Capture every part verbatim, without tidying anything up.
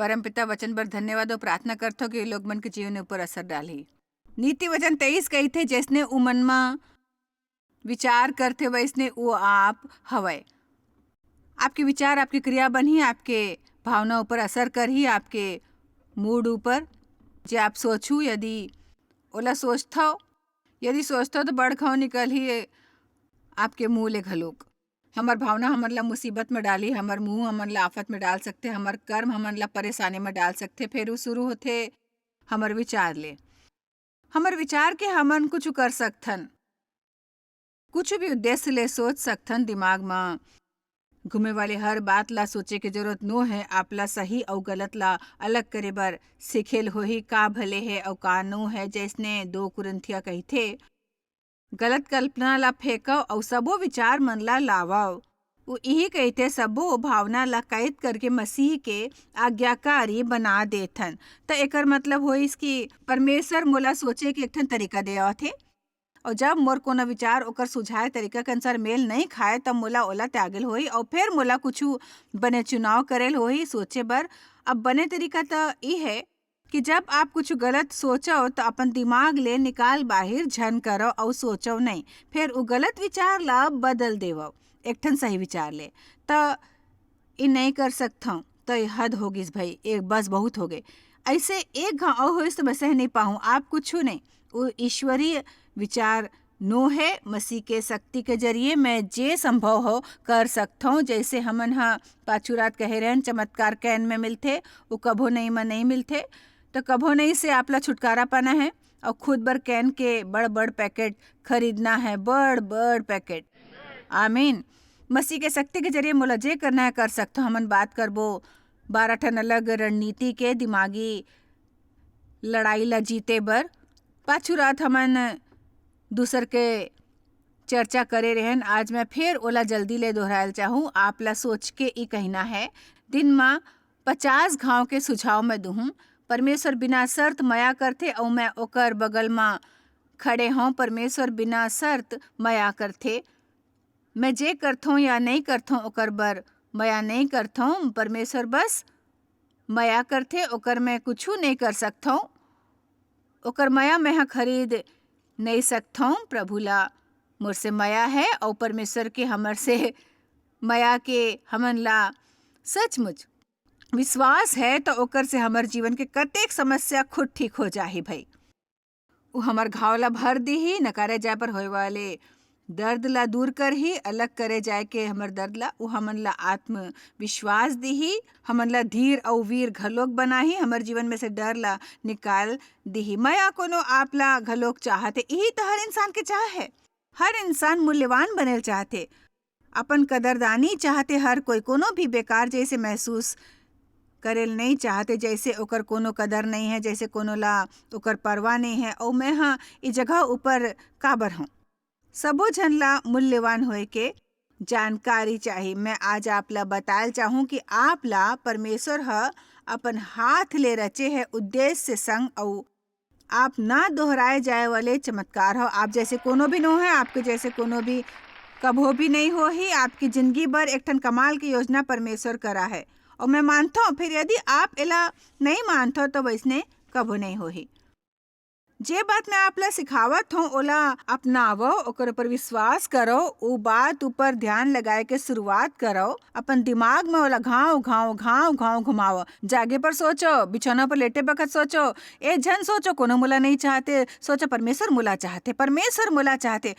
परमपिता वचन बर धन्यवाद और प्रार्थना करथो कि लोग मन के जीवन ऊपर असर डालही। नीति वचन तेईस कहिथे, "जैसने उमन म विचार करथे, वैसने वो आप हवय।" आपके विचार, आपके क्रिया बनही, आपके भावना ऊपर असर करही, आपके मूड ऊपर। जे आप सोचू, यदि ओला सोचथव, यदि सोचथव, तो बड़ घाव निकलही आपके मुंह ले घलोक। हमर भावना हमन ला मुसीबत में डाली, हमर मुंह हमन ला आफत में डाल सकथे, हमर कर्म हमन ला परेशानी में डाल सकथे। फेर वो शुरू होथे हमर विचार ले। हमर विचार के हमन कुछ कर सकथन, कुछ भी उद्देश्य ले सोच सकथन। दिमाग म घूमे वाले हर बात ला सोचे के जरूरत नो है। आपला सही अउ गलत ला अलग करे बर सिखेल होही, का भले है अउ का नो है। जैसने दो कुरिन्थिया कहिथे, "गलत कल्पना ला फेंकव अउ सबो विचार मन ला लावव।" वो इही कहिथे, "सबो भावना ला कैद करके मसीह के आज्ञाकारी बना देथन।" त एकर मतलब होइस कि परमेश्वर मोला सोचे के एक ठन तरीका देवत हे, और जब मोर कोनो विचार ओकर सुझाए तरीका के अनुसार मेल नहीं खाए, तब मोला ओला त्यागेल होही और फिर मोला कुछ बने चुनाव करेल होही सोचे बर। अब बने तरीका त ई है कि जब आप कुछ गलत सोचो, तो अपन दिमाग ले निकाल बाहिर झन करो और सोचो नहीं, फिर उ गलत विचार ला बदल देवो एक ठन सही विचार ले। त ई नहीं कर सकथव, त ये हद हो गिस भाई, एक बस बहुत हो गए। ऐसे एक घाव होइस तो मैं सह नहीं पाऊँ, आप कुछ नहीं। वो ईश्वरीय विचार नो है। मसीह के शक्ति के जरिए मैं जे संभव हो कर सकथव। जैसे हमन हा पाछू रात कहे रहन, चमत्कार कैन में मिलथे, वो कभो नहीं में नहीं मिलथे। तो कभो नहीं से आपला छुटकारा पाना है और खुद बर कैन के बड़ बड़ पैकेट खरीदना है, बड़ बड़ पैकेट। आमीन। मसीह के शक्ति के जरिए मोला जे करना है कर सकथव। हमन बात करबो बारह ठन अलग रणनीति के दिमागी लड़ाई ला जीते बर। पाछू रात हमन दूसर के चर्चा करे रहन, आज मैं फेर ओला जल्दी ले दोहरायल चाहूँ। आप ला सोच के ई कहना है, दिन म पचास घाव के सुझाव मैं दुहूँ। परमेश्वर बिना शर्त मया करथे अउ मैं ओकर बगल म खड़े हौं। परमेश्वर बिना शर्त मया करथे। मैं जे करथौं या नहीं करथौं, ओकर बर मया नहीं करथौं। परमेश्वर बस मया करथे, ओकर मैं कुछु नहीं कर सकथौं। ओकर मया मैं ह खरीद नहीं सकथौं। प्रभु ला मोर से मया है, अउ परमेश्वर के हमर से मया के हमन ला सचमुच विश्वास है, तो ओकर से हमर जीवन के कतेक समस्या खुद ठीक हो जाही भाई। वो हमर घाव ला भर दीही, नकारे जाए पर होए वाले दर्द ला दूर करही, अलग करे जाए के हमर दर्द ला, वो हमन ला आत्मविश्वास दीही, हमन ला धीर अउ वीर घलोक बनाही, हमर जीवन में से डर ला निकाल दीही। मया कोनो आप ला घलोक चाहत हे, यही तो हर इंसान के चाह है। हर इंसान मूल्यवान बनेल चाहत हे, अपन कदरदानी चाहत हे। हर कोई कोनो भी बेकार जैसे महसूस करेल नहीं चाहत हे, जैसे ओकर कोनो कदर नहीं है, जैसे कोनो ला ओकर परवाह नहीं है। अउ मैं ह ई जगह ऊपर काबर हूँ? सबो झन ला मूल्यवान होए के जानकारी चाही। मैं आज आप ला बतायल चाहूँ कि आप ला परमेश्वर ह अपन हाथ ले रचे है उद्देश्य संग, अउ आप ना दोहराए जाए वाले चमत्कार हो। आप जैसे कोनो भी नो है, आपके जैसे कोनो भी कभो भी नहीं होही। आपकी जिंदगी भर एक ठन कमाल की योजना परमेश्वर करा है, और मैं मानथौं। फिर यदि आप एला नहीं मानथो, तो वैसने कभो नहीं होही। जे बात मैं आप ला सिखावत हूँ, ओला अपनावो, ओकर ऊपर विश्वास करो, उ बात ऊपर ध्यान लगाए के शुरुआत करो। अपन दिमाग में ओला घाव, घाव, घाव, घाव घुमावो। जागे पर सोचो, बिछौना पर लेटे बखत सोचो, ए झन सोचो, कोनो मोला नहीं चाहते, सोचो, परमेश्वर मोला चाहते, परमेश्वर मोला चाहते।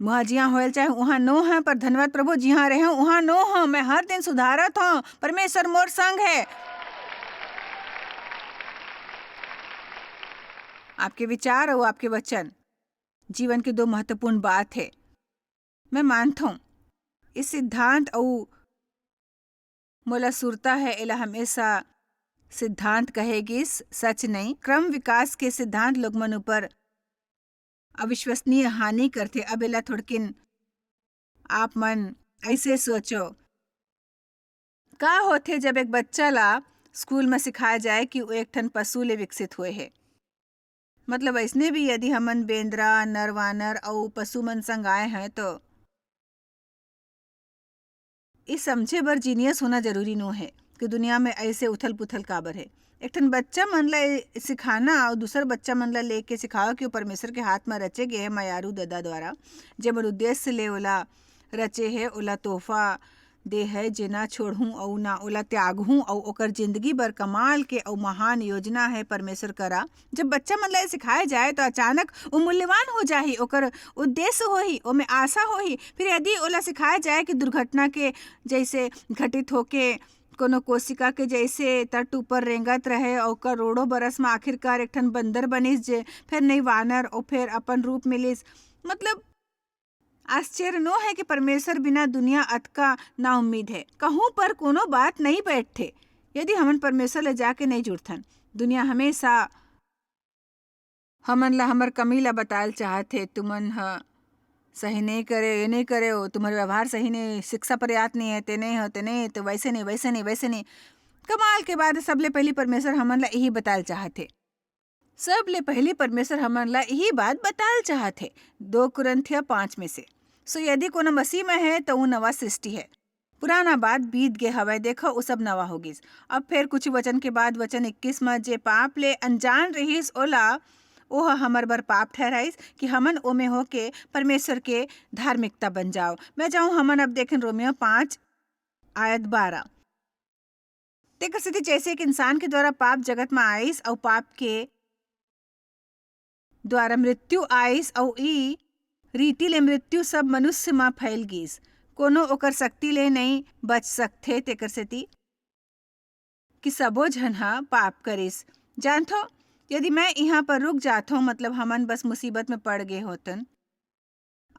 मुहा जिहाँ होयल चाहे उहाँ नो है, पर धन्यवाद प्रभु, जिहाँ रहे उहाँ नो है। मैं हर दिन सुधारत हूँ, परमेश्वर मोर संग है। आपके विचार और आपके वचन जीवन के दो महत्वपूर्ण बात है। मैं मानथौं, इस सिद्धांत अउ मोला सुरता है, एला हमेशा सिद्धांत कहे गिस, सच नहीं। क्रम विकास के सिद्धांत लोग मन ऊपर अविश्वसनीय हानि करथे। अब एला थोड़किन आप मन ऐसे सोचो, का होथे जब एक बच्चा ला स्कूल में सिखाया जाए कि वो एक ठन पशु ले विकसित हुए है? मतलब, ऐसने भी यदि हमन बेंदरा, नरवानर अउ पशु मन संग आए हैं, तो ई समझे बर जीनियस होना जरूरी नो है। तो दुनिया में ऐसे उथल पुथल काबर है? एक ठन बच्चा मन ला ए सिखाना अउ दूसर बच्चा मन ला लेके सिखाओ कि वो परमेश्वर के हाथ म रचे गे हे मयारू ददा द्वारा, जेमन उद्देश्य ले ओला रचे हे, ओला तोहफा दे हे, जे ना छोड़हूँ अउ ना ओला त्यागहूँ, अउ ओकर जिंदगी बर कमाल के अउ महान योजना हे परमेश्वर करा। जब बच्चा मन ला ए सिखाए जाए, तो अचानक वो मूल्यवान हो जाही, ओकर उद्देश्य होही, ओमे आशा होही। फिर यदि ओला सिखाए जाए कि दुर्घटना के जैसे घटित होके कोनो कोशिका के जैसे तट ऊपर रेंगत रहे, अउ करोड़ों बरस म आखिरकार एक ठन बंदर बनिस, जे फिर नई वानर, अउ फिर अपन रूप मिलिस। मतलब, आश्चर्य नो है कि परमेश्वर बिना दुनिया अतका नाउम्मीद है। कहूँ पर कोनो बात नई बैठथे, यदि हमन परमेश्वर ले जाके नई जुड़थन। दुनिया हमेशा हमन ला हमर कमी ला बतायल चाहत हे, "तुमन ह सही नई करे, ये नई करे हो, तुम्हर व्यवहार सही नई, शिक्षा पर्याप्त नई है, ते नई हो, ते नई, ते वैसे नई, वैसे नई, वैसे नई।" कमाल के बात, सबले पहिली परमेश्वर हमन ला इही बतायल चाहत हे। सबले पहिली परमेश्वर हमन ला इही बात बतायल चाहत हे, दो कुरिन्थिया पाँच में से। सो यदि कोनो मसीह में है, तो वो नवा सृष्टि है। पुराना बात बीत गे हवय, देखो, वो सब नवा हो गिस। अब फेर कुछ वचन के बाद वचन इक्कीस म, जे पाप ले अनजान रिहिस, ओला ओह हमर बर पाप ठहराइस, कि हमन ओमे होके परमेश्वर के धार्मिकता बन जाओ। मैं चाहूँ, हमन अब देखें रोमियो पाँच आयत बारह। तेकर सेती जैसे एक इंसान के द्वारा पाप जगत म आइस, अउ पाप के द्वारा मृत्यु आइस, अउ ई रीति ले मृत्यु सब मनुष्य म फैल गिस, कोनो ओकर शक्ति ले नई बच सकथे, तेकर सेती कि सबो झन ह पाप करिस। जानथो, यदि मैं इहाँ पर रुक जाथों, मतलब हमन बस मुसीबत में पड़ गे होतन।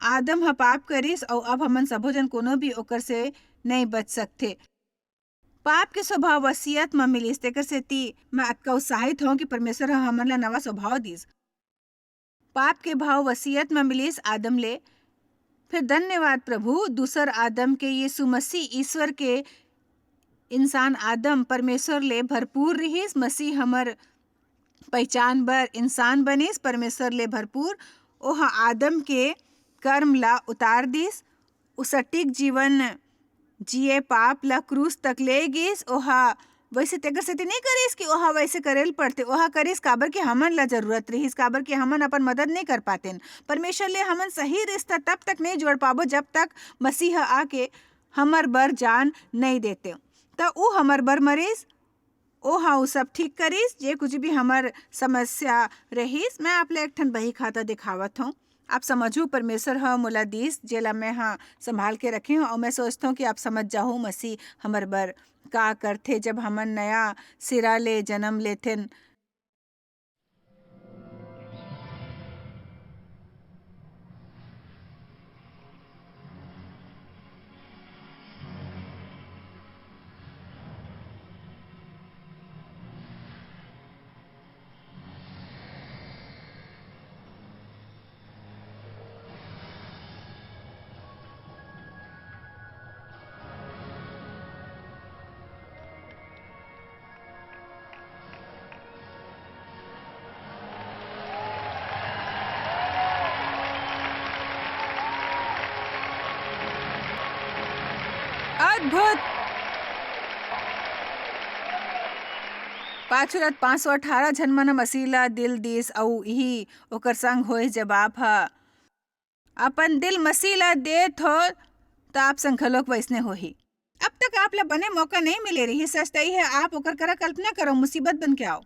आदम ह पाप करिस, अउ अब हमन सबो झन कोनो भी ओकर से नई बच सकथे। पाप के स्वभाव वसीयत म मिलिस, तेकर सेती मैं अतका उत्साहित हौं कि परमेश्वर ह हमन ला नवा स्वभाव दिस। पाप के भाव वसीयत म मिलिस आदम ले। फिर धन्यवाद प्रभु, दूसर आदम के यीशु मसीह, ईश्वर के इंसान आदम परमेश्वर ले भरपूर रिहिस। मसीह हमर पहिचान बर इंसान बनिस, परमेश्वर ले भरपूर। ओह आदम के कर्म ला उतार दिस। उ सटीक जीवन जिए, पाप ला क्रूस तक ले गिस। ओह वैसे तेकर सेती नई करिस कि ओह वैसे करे ल पड़ते। ओह करिस काबर कि हमन ला जरूरत रिहिस, काबर कि हमन अपन मदद नई कर पातेन। परमेश्वर ले हमन सही रिश्ता तब तक नई जोड़ पाबो, जब तक मसीह आके हमर बर जान नई देते। त उ हमर बर मरिस, ओह उ सब ठीक करिस, जे कुछ भी हमर समस्या रहिस। मैं आप ले एक ठन बही खाता दिखावत हौं। आप समझू, परमेश्वर ह मोला दीस, जेला मैं ह संभाल के रखे हौं, अउ मैं सोचथौं कि आप समझ जाहू, मसीह हमर बर का करथे, जब हमन नया सिरा ले जन्म लेथेन। अद्भुत। पाछू रात पाँच सौ अठारह झन मन ह मसीह ला दिल दीस, अऊ इही ओकर संग होइस, जब आप ह अपन दिल मसीह ला देत हो, त आप संग घलोक वइसने होही। अब तक आप ला बने मौका नइ मिले रही, सच त इही हे, आप ओकर करा कल्पना करो, मुसीबत बन के आओ।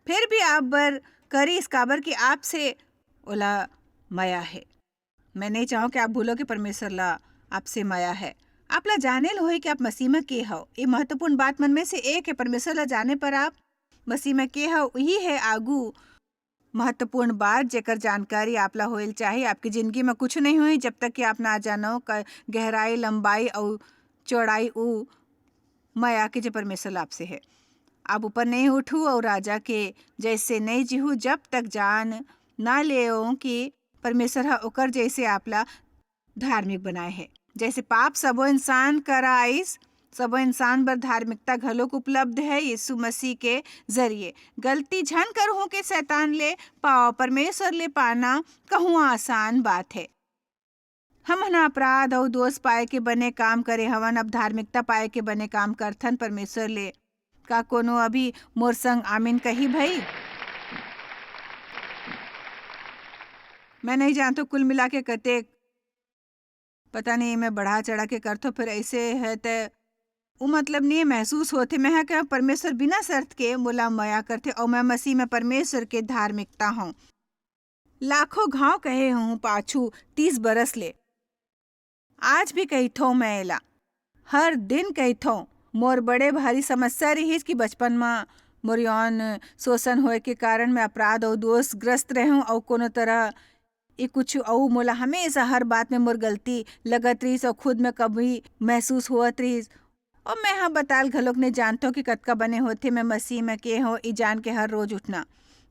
फेर भी आप बर करिस, काबर कि आपसे ओला मया हे। मैं नइ चाहूँ कि आप भूलो कि परमेश्वर ला आपसे मया हे। आप ला जाने ल होही कि आप मसीह म के हव। ये महत्वपूर्ण बात मन में से एक हे, परमेश्वर ला जाने पर आप मसीह म के हव, उही हे आगू महत्वपूर्ण बात, जेकर जानकारी आप ला होए ल चाही। आपकी जिंदगी म कुछ नइ होही, जब तक कि आप ना जानो क-, गहराई, लंबाई अउ चौड़ाई उ मया के जे परमेश्वर ला आपसे हे। आप ऊपर नइ उठू अउ राजा के जैसे नइ जीहू, जब तक जान ना लेओ कि परमेश्वर ह ओकर जैसे आप ला धार्मिक बनाए हे। जैसे पाप सबो इंसान करा आइस, सबो इंसान बर धार्मिकता घलोक उपलब्ध हे यीशु मसीह के जरिए। गलती झन करहूं कि शैतान ले पाओ, परमेश्वर ले पाना कहूं आसान बात हे। हमन ह अपराध अउ दोष पाए के बने काम करे हवन, अब धार्मिकता पाए के बने काम करथन परमेश्वर ले। का कोनो अभी मोर संग आमीन कही भई? मैं नहीं जानतो कुल मिला के कतेक, पता नहीं, मैं बढ़ा चढ़ा के करथो, फिर ऐसे है ते उ मतलब नहीं महसूस होथे। मैं ह कह परमेश्वर बिना शर्त के मोला मया करथे अउ मैं मसीह में परमेश्वर के धार्मिकता हूँ। लाखों घाव कहे हूँ पाछू तीस बरस ले, आज भी कहिथो मैं एला, हर दिन कहिथो। मोर बड़े भारी समस्या रहिस कि बचपन म मोर यौन शोषण होए के कारण मैं अपराध अउ दोषग्रस्त रहूं अउ कोनो तरह ये कुछ अउ मोला हमेशा हर बात में मोर गलती लगत रहिस अउ खुद में कभी महसूस होत रहिस। अउ मैं ह बताल घलोक नहीं जानथों कि कतका बने होथे मैं मसीह में के हो, ई जान के हर रोज उठना।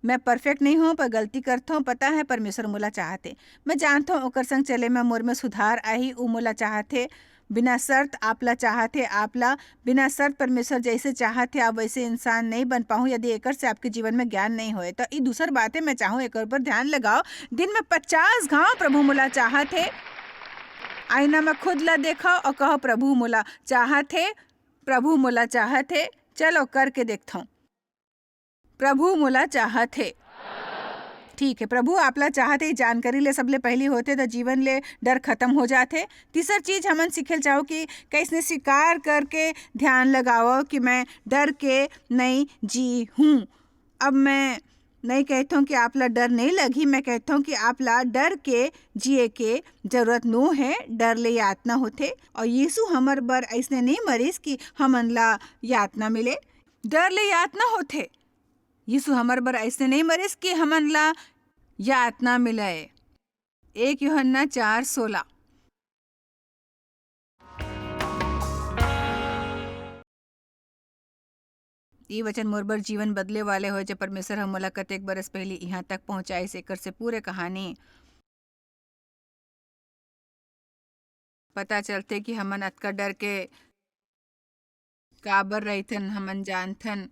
मैं परफेक्ट नहीं हूँ, पर गलती करथों, पता है परमेश्वर मोला चाहथे। मैं जानथों ओकर संग चले में मोर में सुधार आही, उ मोला चाहथे। बिना शर्त आपला चाहथे, आपला बिना शर्त परमेश्वर जैसे चाहथे, आप वैसे इंसान नहीं बन पाहूँ। यदि एकर से आपके जीवन में ज्ञान नहीं होए, तो ई दूसर बात है, मैं चाहूँ एकर ऊपर ध्यान लगाओ। दिन में पचास घाव प्रभु मोला चाहथे। आईना में खुद ला देखो और कहो, "प्रभु मोला चाहथे, प्रभु मोला चाहथे।" चलो करके देखथों। प्रभु मोला चाहथे। ठीक है, प्रभु आपला चाहथे, जानकारी ले सबले पहली होथे त जीवन ले डर खत्म हो जाथे। तीसर चीज हमन सीखे ल चाहो कि कैसने स्वीकार करके ध्यान लगाओ कि मैं डर के नहीं जी हूँ। अब मैं नहीं कहथों कि आपला डर नहीं लगही, मैं कहथों कि आपला डर के जिए के जरूरत नो है। डर ले यातना होथे और यीशु हमर बर ऐसने नहीं मरिस कि हमन ला यातना मिले। डर ले यातना होथे। यीशु हमर बर ऐसने नहीं मरिस कि हमन ला यातना मिले। एक यूहन्ना चार सोलह। ई वचन मोर बर जीवन बदले वाले होय, जब परमेश्वर ह मोला कतेक बरस पहिली इहाँ तक पहुँचाइस, एकर से पूरे कहानी पता चलथे कि हमन अतका डर के काबर रहिथन। हमन जानथन,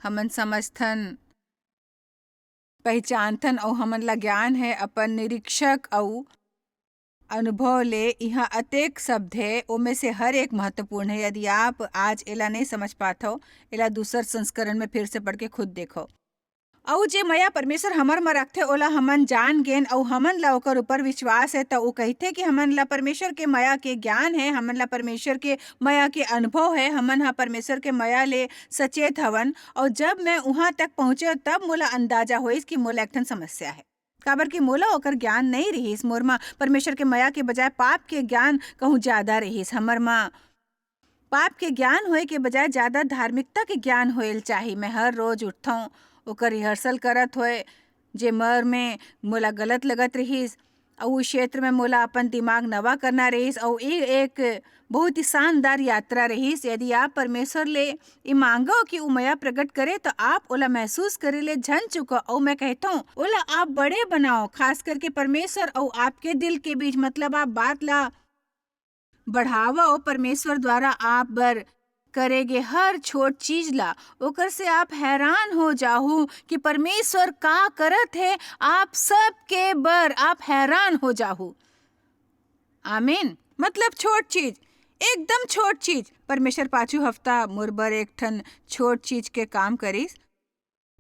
हमन समझथन, पहिचानथन अउ हमन ला ज्ञान है अपन निरीक्षक अउ अनुभव ले। इहाँ अतेक शब्द है, ओमे से हर एक महत्वपूर्ण है। यदि आप आज एला नहीं समझ पाथव, एला दूसर संस्करण में फिर से पढ़ के खुद देखव। अउ जे मया परमेश्वर हमर म रखथे, ओला हमन जान गेन, अउ हमन ला ओकर ऊपर विश्वास है, त ऊ कहिथे कि हमन ला परमेश्वर के मया के ज्ञान है, हमन ला परमेश्वर के मया के अनुभव है, हमन ह परमेश्वर के मया ले सचेत हवन। अउ जब मैं उहाँ तक पहुँचे, तब मोला अंदाजा होइस कि मोला एक ठन समस्या है, काबर कि मोला ओकर ज्ञान नहीं रिहिस। मोर म परमेश्वर के मया के बजाय पाप के ज्ञान कहूँ ज्यादा रिहिस। हमर म पाप के ज्ञान होए के बजाय ज्यादा धार्मिकता के ज्ञान होए ल चाही। मैं हर रोज उठथौं, ओकर रिहर्सल करत होए, जे मर में मोला गलत लगत रिहिस, अउ उस क्षेत्र में मोला अपन दिमाग नवा करना रिहिस, अउ ये एक बहुत ही शानदार यात्रा रिहिस। यदि आप परमेश्वर ले ई मांगो कि ऊ मया प्रकट करे, तो आप ओला महसूस करे ले झन चुको। अउ मैं कहथौं, ओला आप बड़े बनाओ, खास करके परमेश्वर अउ आपके दिल के बीच, मतलब आप बात ला बढ़ावव। परमेश्वर द्वारा आप बर करे गे हर छोट चीज ला, ओकर से आप हैरान हो जाहू कि परमेश्वर का करत हे। आप सबके बर आप हैरान हो जाहू। आमीन। मतलब छोट चीज, एकदम छोट चीज। परमेश्वर पाछू हफ्ता मोर बर एक ठन छोट चीज के काम करिस।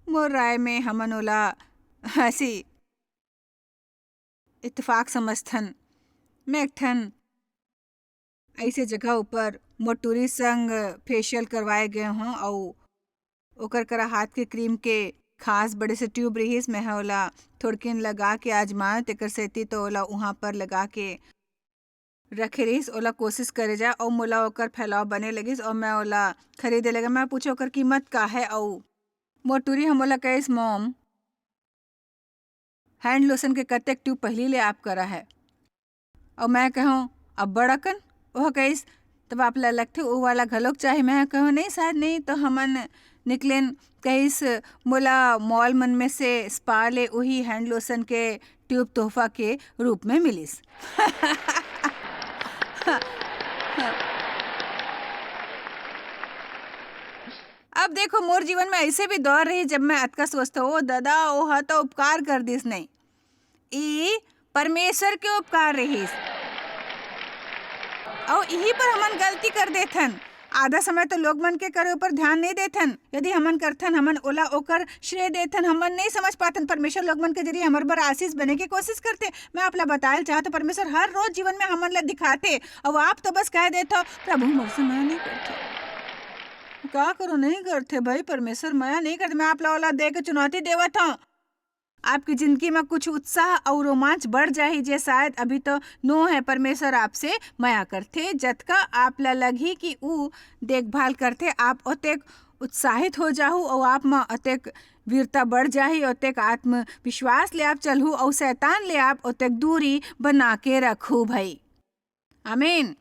मोर राय में हमन ओला ऐसी इत्तेफाक समझथन। मैं एक ठन ऐसे जगह ऊपर मोर टूरी संग फेशियल करवाए गए हों, अउ ओकर करा हाथ के क्रीम के खास बड़े से ट्यूब रिहिस। मैं ह ओला थोड़किन लगा के आजमायो, तेकर सेती तो ओला उहाँ पर लगा के रखे रिहिस। ओला कोशिश करे जा, अउ मोला ओकर फैलाव बने लगिस, अउ मैं ओला खरीदे लगे। मैं पूछे, "ओकर कीमत का है?" अउ मोर टूरी ह मोला कहिस, "मॉम, हैंड लोशन के कतेक ट्यूब पहिली ले आप करा है?" अउ मैं कहूँ, "अब्बड़ अकन।" ओह कहिस, "तब आप ला लगथे ओ वाला घलोक चाही?" मैं कहूँ, "नहीं, शायद नहीं।" तो हमन निकलेन। कहिस, "मोला मॉल मन में से स्पा ले उही हैंड लोशन के ट्यूब तोहफा के रूप में मिलिस।" अब देखो, मोर जीवन में ऐसे भी दौर रही, जब मैं अतका सोचता, "ओ दादा, ओह तो उपकार कर दिस नहीं।" ई परमेश्वर के उपकार रहिस। अउ इही पर हमन गलती कर देथन। आधा समय तो लोग मन के करे ऊपर ध्यान नहीं देथन। यदि हमन करथन, हमन ओला ओकर श्रेय देथन। हमन नहीं समझ पाथन, परमेश्वर लोग मन के जरिए हमर बर आशीष बने के कोशिश करथे। मैं आप ला बतायल चाहत हूँ, परमेश्वर हर रोज जीवन में हमन ला दिखाथे। अउ आप तो बस कह देथव, "प्रभु मोर से मया नहीं करथे।" का करो, नहीं करथे भाई, परमेश्वर मया नहीं करथे। मैं आप ला ओला दे के चुनौती देवत हूँ। आपकी जिंदगी में कुछ उत्साह अउ रोमांच बढ़ जाही, जे शायद अभी तो नो है। परमेश्वर आपसे मया करथे, जतका आप ला लगही कि ऊ देखभाल करथे, आप ओतेक उत्साहित हो जाहू अउ आप म ओतेक वीरता बढ़ जाही, ओतेक आत्मविश्वास ले आप चलहू अउ शैतान ले आप ओतेक दूरी बना के रखहू भाई। आमीन।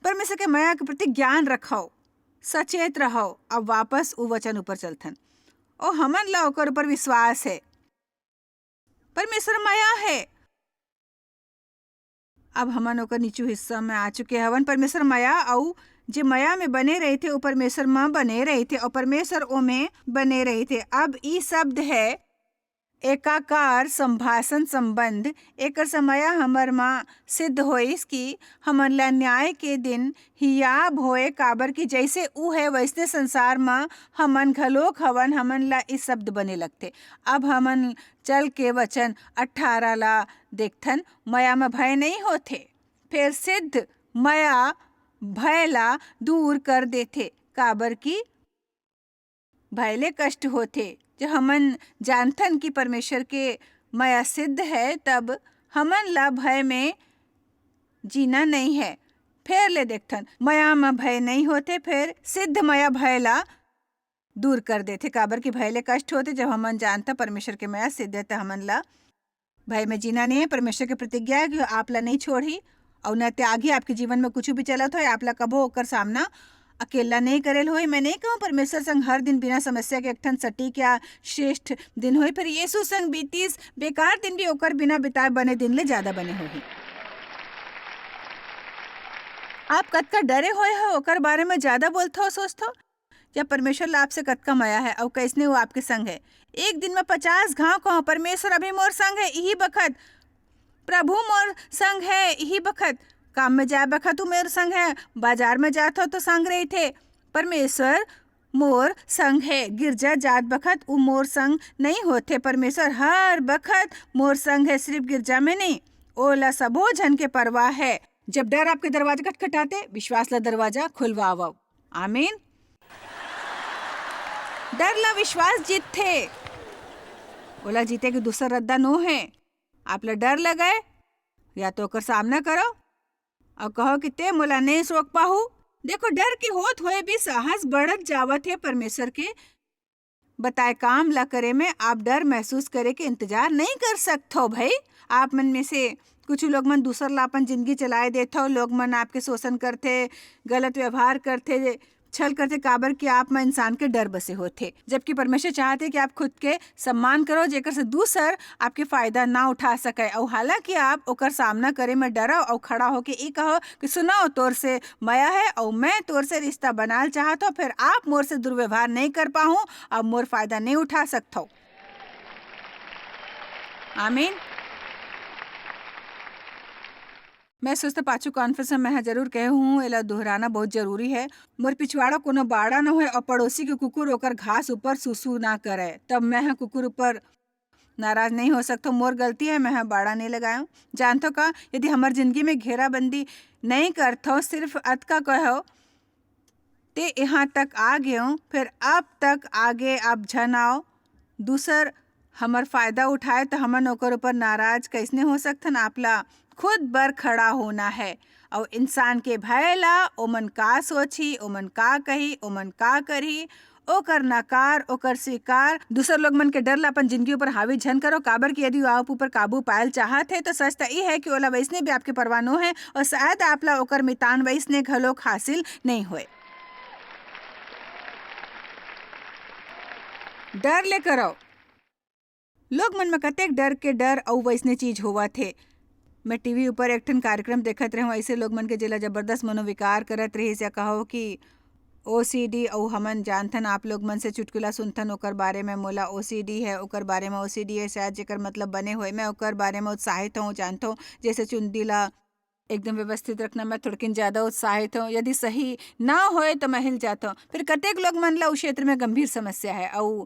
परमेश्वर के मया के प्रति ज्ञान रखव, सचेत रहव। अब वापस उ वचन ऊपर चलथन। ओ हमन ला ओकर ऊपर विश्वास है। परमेश्वर मया है। अब हमन ओकर नीचू हिस्सा में आ चुके हवन। परमेश्वर मया अउ जे मया में बने रहिथे, ओ परमेश्वर म बने रहिथे, अउ परमेश्वर ओमे बने रहिथे। अब ई शब्द है एकाकार संभाषण संबंध। एकर से मया हमर म सिद्ध होइस कि हमन ला न्याय के दिन हियाब होए, काबर कि जैसे ऊ है, वैसने संसार म हमन घलोक हवन। हमन ला ई शब्द बने लगथे। अब हमन चल के वचन अठारह ला देखथन। मया म भय नहीं होथे, फेर सिद्ध मया भय ला दूर कर देथे, काबर कि भय ले कष्ट होथे। जब हमन जानथन कि परमेश्वर के मया सिद्ध है, तब हमन ला भय में जीना नहीं है। फेर ले देखथन, मया म भय नहीं होथे, फेर सिद्ध मया भय ला दूर कर देथे, काबर कि भय ले कष्ट होथे। जब हमन जानथन परमेश्वर के मया सिद्ध है, त हमन ला भय में जीना नहीं है। परमेश्वर के प्रतिज्ञा है कि आप ला नहीं छोड़ही अउ न त्यागी। आपके जीवन में कुछ भी चलत होए, आप ला कभो ओकर सामना अकेला नहीं करेल होई। मैं नहीं कहूँ परमेश्वर संग हर दिन बिना समस्या के एक ठन सटीक या श्रेष्ठ दिन होई, फिर यीशु संग बीतीस बेकार दिन भी ओकर बिना बिताए बने दिन ले ज्यादा बने होही। आप कतका डरे होए हो, ओकर बारे में ज्यादा बोलथो, सोचथो, या परमेश्वर ला आपसे कतका मया है अउ कैसने वो आपके संग है। एक दिन में पचास घाव कहो, "परमेश्वर अभी मोर संग है, इही बखत प्रभु मोर संग है, इही बखत काम में जाए बखत ऊ मोर संग है, बाजार में जात हो तो संग रहिथे। परमेश्वर मोर संग है, गिरजा जात बखत ऊ मोर संग नहीं होथे। परमेश्वर हर बखत मोर संग है, सिर्फ गिरजा में नहीं।" ओला सबो झन के परवाह है। जब डर आपके दरवाजा खटखटाथे, विश्वास ला दरवाजा खुलवावव। आमीन। डर ला विश्वास जीतथे, ओला जीते के दूसर रद्दा नो है। आप ला डर लगे, या तो ओकर सामना करो अउ कहो कि "ते मोला नहीं रोक पाहू।" देखो, डर के होत होए भी साहस बढ़त जावत है। परमेश्वर के बताए काम ला करे में आप डर महसूस करे के इंतजार नहीं कर सकथो भाई। आप मन में से कुछ लोग मन दूसर ला अपन जिंदगी चलाए देथो। लोग मन आपके शोषण करथे, गलत व्यवहार करथे, छल करथे, काबर कि आप म इंसान के डर बसे होथे, जबकि परमेश्वर चाहथे कि आप खुद के सम्मान करो, जेकर से दूसर आपके फायदा ना उठा सके। अउ हालांकि आप ओकर सामना करे में डरो अउ खड़ा होके ई कहो कि "सुनव, तोर से मया है अउ मैं तोर से रिश्ता बनाल चाहत हूँ, फिर आप मोर से दुर्व्यवहार नहीं कर पाहू, अब मोर फायदा नहीं उठा सकथव।" आमीन। मैं सोचता पाछू कॉन्फ्रेंस में मैं ह जरूर कहे हूँ, एला दोहराना बहुत जरूरी है। मोर पिछवाड़ा कोनो बाड़ा न होए और पड़ोसी के कुकुर ओकर घास ऊपर सूसू ना करे, तब मैं ह कुकुर ऊपर नाराज नहीं हो सकथो। मोर गलती है, मैं ह बाड़ा नहीं लगायो। जानथो का, यदि हमर जिंदगी में घेराबंदी नहीं करथो, सिर्फ अतका कहो, "ते यहाँ तक आ गेव, फिर अब तक आगे अब झन आओ।" दूसर हमर फायदा उठाए त हमन ओकर ऊपर नाराज कैसने हो सकथन? आप ला खुद बर खड़ा होना है। अउ इंसान के भय ला, ओमन का सोचही, ओमन का कही, ओमन का करही, ओकर नकार, ओकर स्वीकार, दूसर लोग मन के डर ला अपन जिंदगी ऊपर हावी झन करो, काबर कि यदि आप ऊपर काबू पायल चाहत है, तो सच त ई है कि ओला वैसने भी आपके परवाह नो है, और शायद आप ला ओकर मितान वैसने घलोक हासिल नहीं होए। डर ले करो। लोग मन में कतेक डर के डर अउ वैसने चीज होवत हे। मैं टीवी ऊपर एक ठन कार्यक्रम देखत रहूं, ऐसे लोग मन के जेला जबरदस्त मनोविकार करत रहिस, या कहो कि ओसीडी, अउ हमन जानथन, आप लोग मन से चुटकुला सुनथन, ओकर बारे में मोला ओसीडी है, ओकर बारे में ओसीडी है, शायद जेकर मतलब बने होए, मैं ओकर बारे में उत्साहित हूँ, जानथों, जैसे चुंदी ला एकदम व्यवस्थित रखना, मैं थोड़किन ज्यादा उत्साहित हूँ, यदि सही ना होए तो मैं हिल जाता हूँ। फिर कतेक लोग मन ला उस क्षेत्र में गंभीर समस्या है, अउ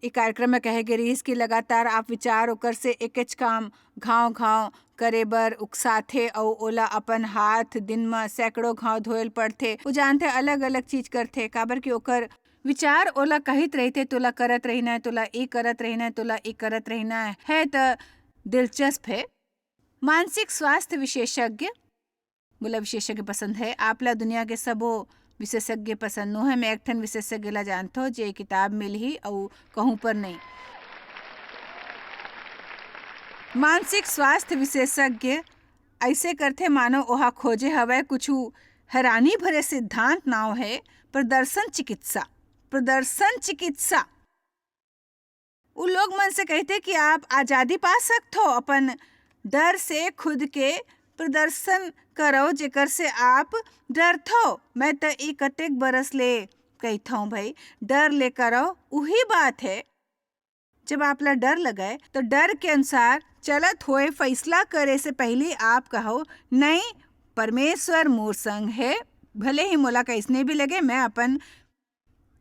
ए कार्यक्रम में कहे गे रिहिस कि लगातार आप विचार ओकर से एकेच काम घाव-घाव करे बर उकसाथे अउ ओला अपन हाथ दिन म सैकड़ों घाव धोए ल पड़थे। वो जानथे अलग-अलग चीज करथे, काबर कि ओकर विचार ओला कहित रहिथे, "तोला करत रहिना है, तोला ए करत रहिना है, तोला ए करत रहिना है।" है त दिलचस्प है। मानसिक स्वास्थ्य विशेषज्ञ, मोला विशेषज्ञ पसंद है। आप ला दुनिया के सबो विशेषज्ञ पसंद नो है। मैं एक ठन विशेषज्ञ ला जानथो, जे किताब मिलही अउ कहूँ पर नहीं। मानसिक स्वास्थ्य विशेषज्ञ ऐसे करथे, मानो ओहा खोजे हवय कुछु हैरानी भरे सिद्धांत। नाव है प्रदर्शन चिकित्सा। प्रदर्शन चिकित्सा। उ लोग मन से कहिथे कि आप आजादी पा सकथो, अपन डर से खुद के प्रदर्शन करो, जेकर से आप डरथो। मैं त ई कतेक बरस ले कहिथौं भई, डर ले करो, उही बात है। जब आप ला डर लगय, तो डर के अनुसार चलत होए फैसला करे से पहले आप कहो, "नहीं, परमेश्वर मोर संग है, भले ही मोला कैसने भी लगे, मैं अपन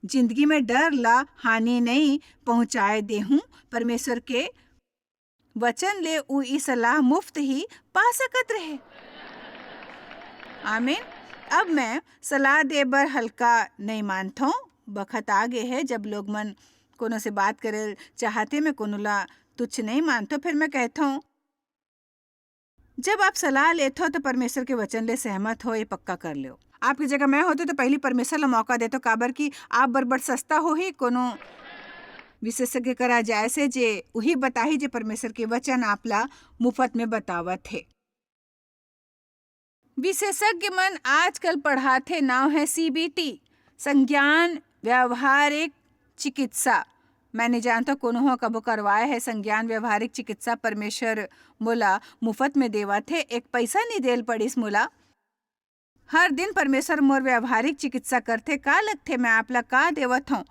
जिंदगी में डर ला हानि नहीं पहुंचाए देहूं।" परमेश्वर के वचन ले उ ई सलाह मुफ्त ही पा सकत रहे। आमीन। अब मैं सलाह दे बर हल्का नहीं मानथौं। बखत आ गे है, जब लोग मन कोनो से बात करे चाहथे, मैं कोनो ला तुच्छ नहीं मानथौं। फिर मैं कहथौं, जब आप सलाह लेथो, तो परमेश्वर के वचन ले सहमत हो, ये पक्का कर लो। आपकी जगह मैं होती, तो पहली परमेश्वर ला मौका देतो, काबर कि आप बर बड़ सस्ता होही कोनो विशेषज्ञ करा जाए से, जे उही बताही, जे परमेश्वर के वचन आप ला मुफ्त में बतावत हे। विशेषज्ञ मन आजकल पढ़ाथे, नाव है सीबीटी, संज्ञान व्यवहारिक चिकित्सा। मैं नहीं जानता कोनो हो कबो करवाए है संज्ञान व्यवहारिक चिकित्सा। परमेश्वर मोला मुफ्त में देवत हे, एक पैसा नहीं देल पड़िस मोला। हर दिन परमेश्वर मोर व्यवहारिक चिकित्सा करथे। का लगथे, मैं आप ला का देवत हूँ?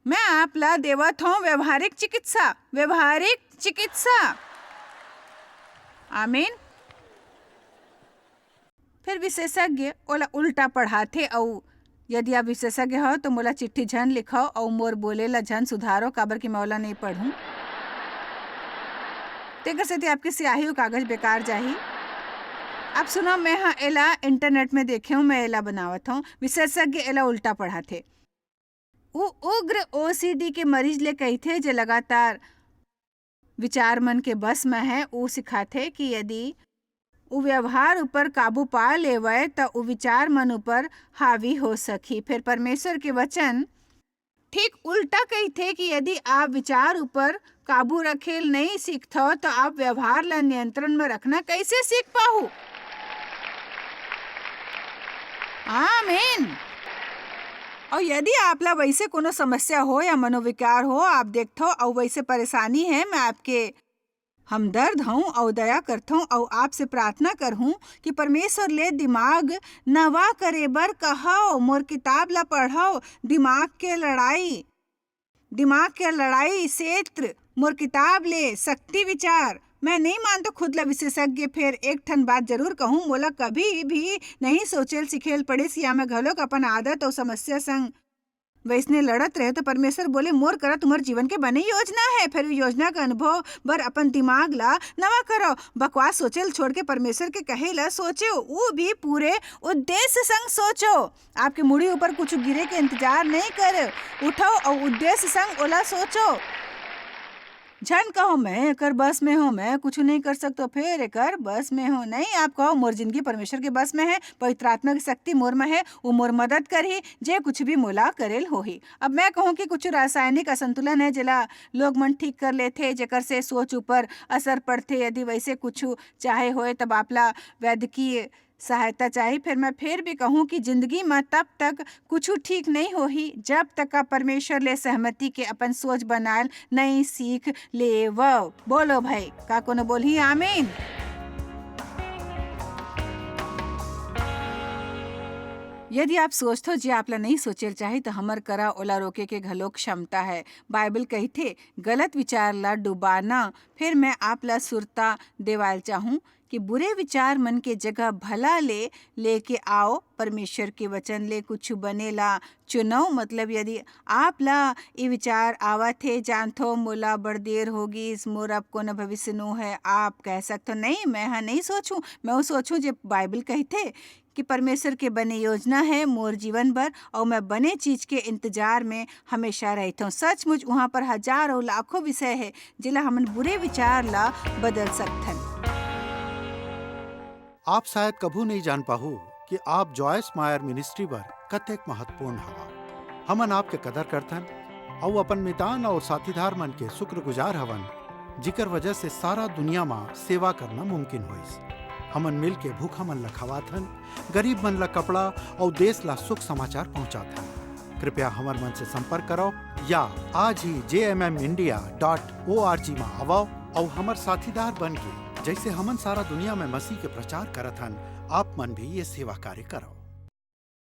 मैं आप ला देवत हूँ व्यवहारिक चिकित्सा, व्यवहारिक चिकित्सा। आमीन। फिर विशेषज्ञ ओला उल्टा पढ़ाथे, अउ यदि आप विशेषज्ञ हो, तो मोला चिट्ठी झन लिखो अउ मोर बोले ला झन सुधारो, काबर कि मैं ओला नहीं पढ़ूं। तेकर सेती आपके स्याही अउ कागज बेकार जाही। अब सुनो, मैं हा एला इंटरनेट में देखे हूँ, मैं एला बनावत हूँ। विशेषज्ञ एला उल्टा पढ़ाथे। उ उग्र ओसीडी के मरीज ले कहिथे, जे लगातार विचार मन के बस में है। उ सिखाथे कि यदि उ व्यवहार ऊपर काबू पा लेवय, त उ विचार मन ऊपर हावी हो सकही। फिर परमेश्वर के वचन ठीक उल्टा कहिथे कि यदि आप विचार ऊपर काबू रखेल नहीं सीखथव, तो आप व्यवहार ला नियंत्रण में रखना कैसे सीख पाहू? आमीन। और यदि आप ला वैसे कोनो समस्या हो या मनोविकार हो, आप देखथव और वैसे परेशानी है, मैं आपके हमदर्द हूँ और दया करथूँ और आपसे प्रार्थना करहूँ कि परमेश्वर ले दिमाग नवा करे बर कहो, मोर किताब ला पढ़ो, दिमाग के लड़ाई, दिमाग के लड़ाई क्षेत्र, मोर किताब ले शक्ति विचार। मैं नहीं मानतो खुद ला विशेषज्ञ, फेर एक ठन बात जरूर कहूँ, मोला कभी भी नहीं सोचेल सिखेल पड़िस या मैं घलोक अपन आदत और समस्या संग वैसने लड़त रहे, तो परमेश्वर बोले, "मोर करा तुम्हर जीवन के बने योजना है, फेर योजना के अनुभव बर अपन दिमाग ला नवा करो।" बकवास सोचेल छोड़ के परमेश्वर के कहे ला सोचो, वो भी पूरे उद्देश्य संग सोचो। आपके मुड़ी ऊपर कुछ गिरे के इंतजार नहीं करे, उठो और उद्देश्य संग ओला सोचो। झन कहो, "मैं एकर बस में हूँ, मैं कुछ नहीं कर सकतो, फेर एकर बस में हूँ।" नहीं, आप कहो, "मोर जिंदगी परमेश्वर के बस में है, पवित्र आत्मा की शक्ति मोर में है, वो मोर मदद करही, जे कुछ भी मोला करेल होही।" अब मैं कहूँ कि कुछ रासायनिक असंतुलन है, जेला लोग मन ठीक कर लेथे, जेकर से सोच ऊपर असर पड़थे। यदि वैसे कुछ चाहे होए, तब आपला वैद्यकीय सहायता चाही। फेर मैं फेर भी कहूँ कि जिंदगी म तब तक कुछु ठीक नहीं होही, जब तक आप परमेश्वर ले सहमति के अपन सोच बनायल नहीं सीख लेवव। बोलो भाई, का कोनो बोलही आमीन? यदि आप सोचथो जे आप ला नहीं सोचे ल चाही, तो हमर करा ओला रोके के घलो क्षमता है। बाइबल कहिथे, "गलत विचार ला डुबाना।" फिर मैं आप ला सुरता देवाल चाहूँ कि बुरे विचार मन के जगह भला ले लेके आओ, परमेश्वर के वचन ले कुछ बने ला चुनव। मतलब, यदि आप ला ये विचार आवत हे, "जानथो, मोला बड़ देर हो गिस, मोर अब कोनो भविष्य नो है," आप कह सकथो, "नहीं, मैं हा नहीं सोचूं, मैं वो सोचूं जे बाइबल कहिथे कि परमेश्वर के बने योजना है मोर जीवन भर, और मैं बने चीज के इंतजार में हमेशा रहथों।" सचमुच, वहाँ पर हजारों, लाखों विषय है, जेला हमन बुरे विचार ला बदल सकथन। आप शायद कभू नहीं जान पाहू कि आप जॉयस मायर मिनिस्ट्री बर कतेक महत्वपूर्ण हवा। हमन आपके कदर करथन, अउ अपन मितान अउ साथीदार मन के शुक्रगुजार हवन, जिकर वजह से सारा दुनिया म सेवा करना मुमकिन होइस। हमन मिल के भूखा मन ला खवाथन, गरीब मन ला कपड़ा अउ देश ला सुख समाचार पहुंचाथन। कृपया हमर मन से संपर्क करो या आज ही J M M India dot O R G म आवो अउ हमर साथीदार बन के, जैसे हमन सारा दुनिया में मसीह के प्रचार करत हन, आप मन भी ये सेवा कार्य करो।